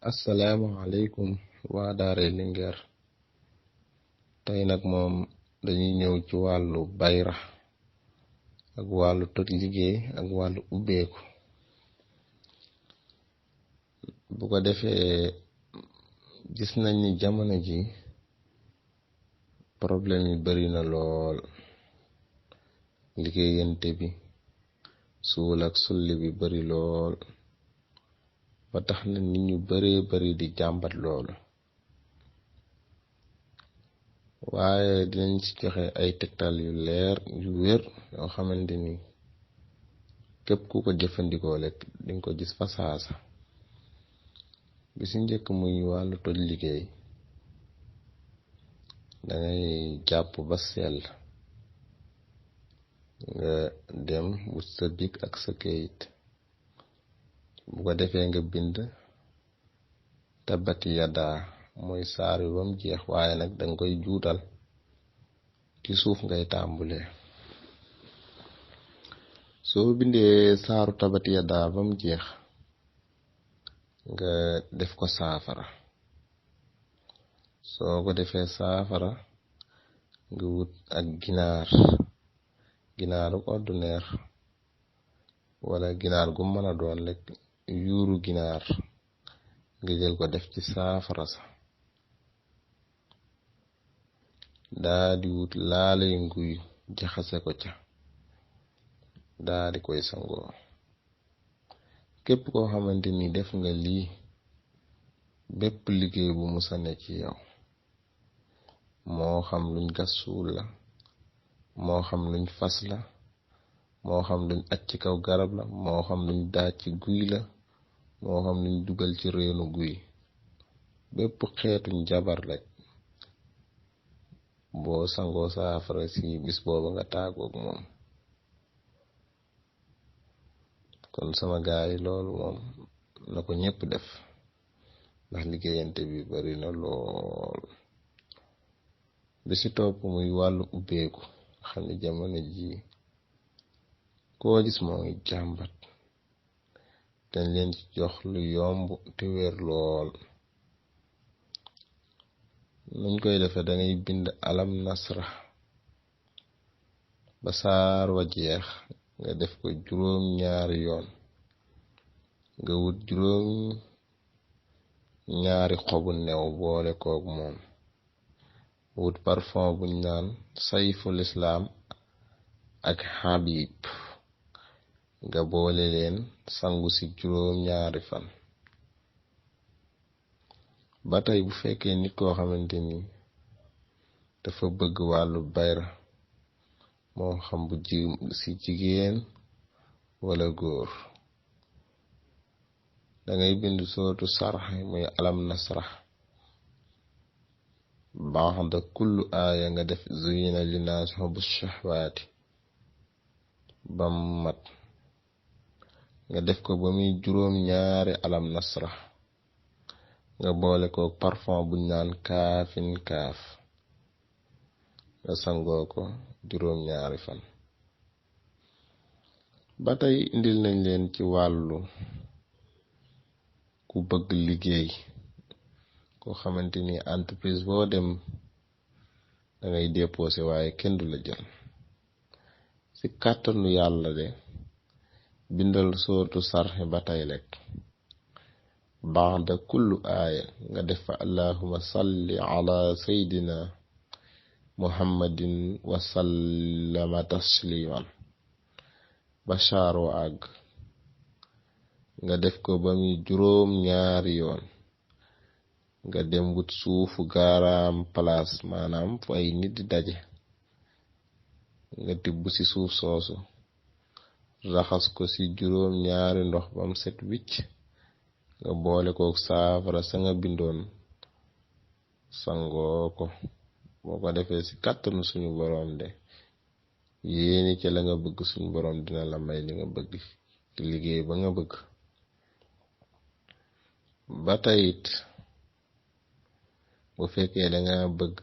asalaamaaleykum waa Daara Linguère tey nag moom dañuy ñëw ci wàllu bayra ak wàllu toj liggéey ak wàllu ubbeeku. bu ko defee gis nañ ni jamono ji problème yi bari na lool, liggéeyante bi suul ak sulli bi bari lool ba tax na nit ñu bari di jàmbat loolu. waaye dinañ ci joxe ay tegtal yu leer yu wér yoo xamante ni képp ku ko jëfandikoo rek dinga ko gis fa saasa. bi ci njëkk muy wàllu toj liggéey, dangay jàpp ba sell nga dem wut sa bic ak sa kayit. bu ko defee nga bind tabbat yadaa mooy saar wi ba mu jeex, waaye nag danga koy juutal ci suuf ngay tàmbulee. soo bindee saaru tabbat yadaa ba mu jeex nga def ko saafara. soo ko defee saafara nga wut ak ginaaru ordinaire wala ginaar gu mën a doon rek, yuuru ginaar nga jël ko def ci saafara sa. daa di wut laalay nguy jaxase ko ca, daa di koy sangoo. képp koo xamante ni def nga lii, bépp liggéey bu musa ne ci yow, moo xam luñ gas suul la, moo xam luñ fas la, moo xam luñ aj ci kaw garab la, moo xam luñ daaj ci guy la, moo xam luñ dugal ci reenu guy, bépp xeetuñ jabar rek, boo sangoo saafara si bis booba nga tàggoog moom. kon sama gaay loolu moom na ko ñépp def, ndax liggéeyante bi bari na lool. bi ci topp muy wàllu ubbeeku, xam ne jamono ji koo gis moo ngi jàmbat. dañ leen ci jox lu yomb te wér lool. nuñ koy defee dangay bind alam nasra ba saar wa jeex nga def ko juróom ñaari yoon. nga wut juróom ñaari xobu new boole koog moom. wut parfum buñ naan sayful islaam ak habib, nga boole leen sangu ci juróom ñaari fan. ba tey bu fekkee nit koo xamante ni dafa bëgg wàllu bayra, moo xam bu ci jigéen wala góor, dangay bind sootu sarx muy alam nasrah ba'da kullu aaya nga def zuyina linnaas hubbu shahwaati bam mat. nga def ko ba muy juróom ñaari alam nasrah, nga boole ko parfum buñ naan kaafin kaaf, nga sangoo ko juróom ñaari fan. ba tey indil nañ leen ci wàllu ku bëgg liggéey, koo xamante ni entreprise boo dem dangay déposé waaye kenn du la jël. ci kàttanu yàlla de bindal sootu sarxe ba tey lekk ba'da kullu aaya nga def fa allahumma salli ala sayyidina muhammadin wa sallama tasliman ba shaar wa àgg. nga def ko ba muy juróom ñaari yoon. nga dem wut suufu gaaraam place, maanaam fu ay nit di daje, nga tibb ci suuf soosu raxas ko ci juróom ñaari ndox bam set wicc, nga boole kook saafara sa nga bindoon sangoo ko. boo ko defee ci kàttanu suñu boroom de yéeni ci la nga bëgg suñu boroom dina la may li nga bëgg ci liggéey ba nga bëgg. ba tayit bu fekkee danga bëgg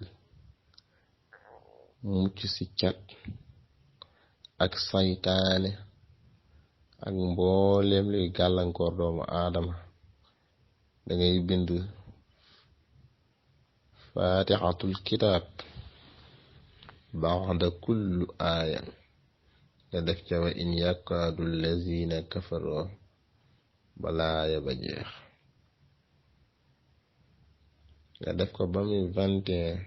mucc ci cat ak saytaane ak mbooleem luy gàllankoor doomu aadama, da ngay bind fatihatul kitab ba'da kullu aya nga def ca wa in yakadu allazina kafaru balaa ya ba jeex nga def ko ba muy 21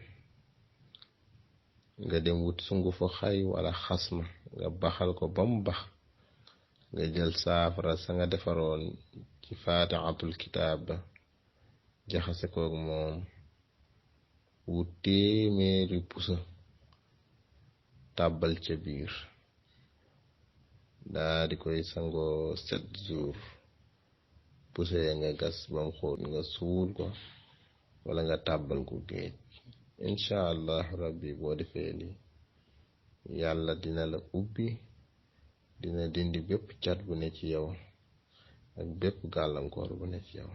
nga dem wut sungufu xay wala xasma nga baxal ko ba mu bax nga jël saafara sa nga defaroon ci fatihatul kitab jaxase ko ak moom wut téeméeri pusa tàbbal ca biir daa di koy sangoo 7 jours pusa ya nga gas bam xóot nga suul ko wala nga tàbbal ko géej insha allah rabbi boo defee li yàlla dina la ubbi dina dindi bépp cat bu ne ci yow ak bépp gàllankoor bu ne ci yow